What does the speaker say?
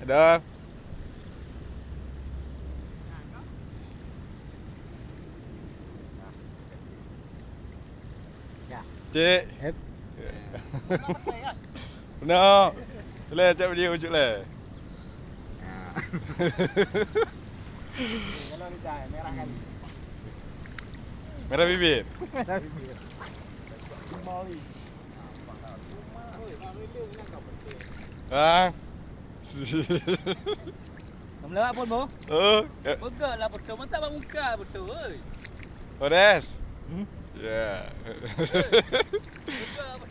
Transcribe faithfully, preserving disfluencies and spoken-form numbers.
Ada. Cik. Hep. Benar. Boleh cak video cik leh. Kalau lidah merah kali. Merah bibir. Merah bibir. Cuma oi. Cuma oi, nak rela menang kau betul. Ha? Kamu lewat pun, Bo? Oh, ya. Pegang lah betul. Masa bak muka betul, oi. Pedas. Hmm? Ya. Pegang apa?